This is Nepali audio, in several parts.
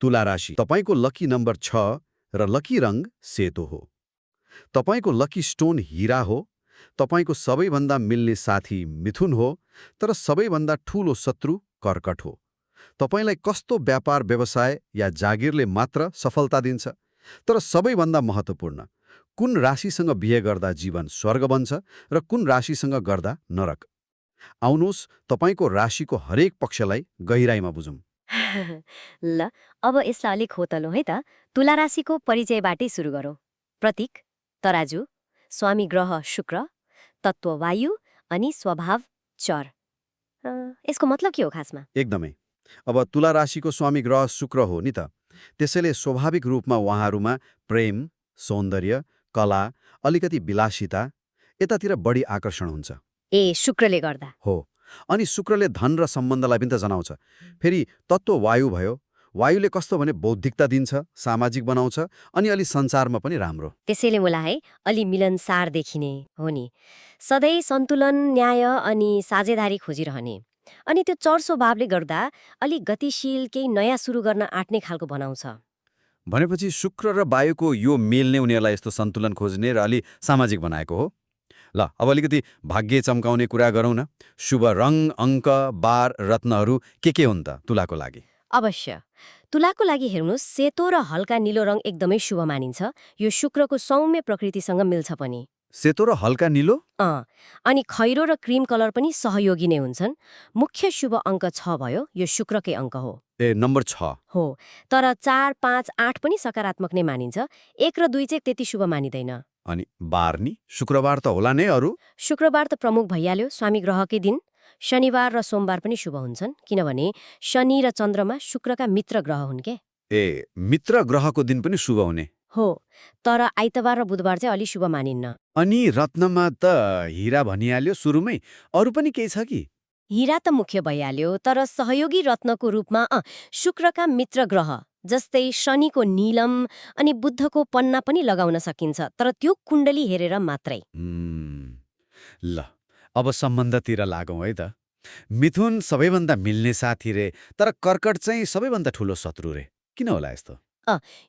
तुला राशि तपाईको लकी नम्बर 6 र लकी रङ सेतो हो। तपाईको लकी स्टोन हीरा हो। तपाईको सबैभन्दा मिल्ने साथी मिथुन हो, तर सबैभन्दा ठूलो शत्रु कर्कट हो। तपाईलाई कस्तो व्यापार व्यवसाय या जागिरले मात्र सफलता दिन्छ, तर सबैभन्दा महत्त्वपूर्ण, कुन राशिसँग बिहे गर्दा जीवन स्वर्ग बन्छ र कुन राशिसँग गर्दा नरक। आउनुहोस् तपाईको राशिको हरेक पक्षलाई गहिराईमा बुझौँ। ल, अब यसलाई अलिक खोतलौँ है त। तुला राशिको परिचयबाटै सुरु गरौँ। प्रतीक तराजु, स्वामी ग्रह शुक्र, तत्त्व वायु अनि स्वभाव चर। यसको मतलब के हो खासमा? एकदमै। अब तुला राशिको स्वामी ग्रह शुक्र हो नि त, त्यसैले स्वाभाविक रूपमा उहाँहरूमा प्रेम, सौन्दर्य, कला, अलिकति विलासिता यतातिर बढी आकर्षण हुन्छ। ए, शुक्रले गर्दा? हो। अनि शुक्रले धन र सम्बन्धलाई पनि त जनाउँछ। फेरि तत्त्व वायु भयो। वायुले कस्तो भने बौद्धिकता दिन्छ, सामाजिक बनाउँछ अनि अलि संसारमा पनि राम्रो। त्यसैले मलाई अलि मिलनसार देखिने हो नि। सधैँ सन्तुलन, न्याय अनि साझेदारी खोजिरहने। अनि त्यो चर स्वभावले गर्दा अलि गतिशील, केही नयाँ सुरु गर्न आँट्ने खालको बनाउँछ। भनेपछि शुक्र र वायुको यो मेल नै उनीहरूलाई यस्तो सन्तुलन खोज्ने र अलि सामाजिक बनाएको हो। ल, अब अलिकति भाग्य चम्काउने कुरा गरौँ न। शुभ रङ, अङ्क, बार, रत्नहरू के हुन् त तुलाको लागि? अवश्य। तुलाको लागि हेर्नुहोस्, सेतो र हल्का नीलो रङ एकदमै शुभ मानिन्छ। यो शुक्रको सौम्य प्रकृतिसँग मिल्छ पनि। सेतो र हल्का नीलो? अनि खैरो र क्रिम कलर पनि सहयोगी नै हुन्छन्। मुख्य शुभ अङ्क 6 भयो, यो शुक्रकै अङ्क हो। ए, नम्बर 6 हो, तर 4, 5, 8 पनि सकारात्मक नै मानिन्छ। 1 र 2 चाहिँ त्यति शुभ मानिँदैन। अनि बार नि? शुक्रबार त होला नै अरू? शुक्रबार त प्रमुख भइहाल्यो, स्वामी ग्रहकै दिन। शनिबार र सोमबार पनि शुभ हुन्छन्, किनभने शनि र चन्द्रमा शुक्रका मित्र ग्रह हुन् के। ए, मित्र ग्रहको दिन पनि शुभ हुने? हो, तर आइतबार र बुधबार चाहिँ अलि शुभ मानिन्न। अनि रत्नमा त हीरा भनिहाल्यो सुरुमै, अरू पनि केही छ कि? हीरा त मुख्य भइहाल्यो, तर सहयोगी रत्नको रूपमा शुक्रका मित्र ग्रह जस्तै शनिको नीलम अनि बुद्धको पन्ना पनि लगाउन सकिन्छ, तर त्यो कुण्डली हेरेर मात्रै। ल, अब सम्बन्धतिर लागौँ है त। मिथुन सबैभन्दा मिल्ने साथी रे, तर कर्कट चाहिँ सबैभन्दा ठूलो शत्रु रे। किन होला यस्तो?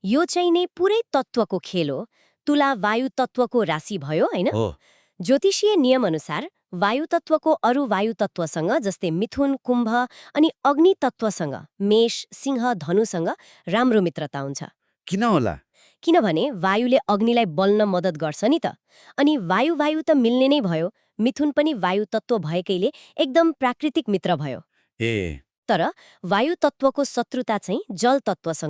यो चाहिँ नै पुरै तत्त्वको खेल हो। तुला वायु तत्त्वको राशि भयो हैन? हो। ज्योतिषीय नियम अनुसार वायु तत्त्वको अरू वायु तत्त्वसँग जस्तै मिथुन, कुम्भ अनि अग्नि तत्त्वसँग मेष, सिंह, धनुसँग राम्रो मित्रता हुन्छ। किन होला? किनभने वायुले अग्निलाई बल्न मद्दत गर्छ नि त। अनि वायु वायु त मिल्ने नै भयो। मिथुन पनि वायु तत्त्व भएकैले एकदम प्राकृतिक मित्र भयो। ए, तर वायु तत्त्वको शत्रुता चाहिँ जल तत्त्वसँग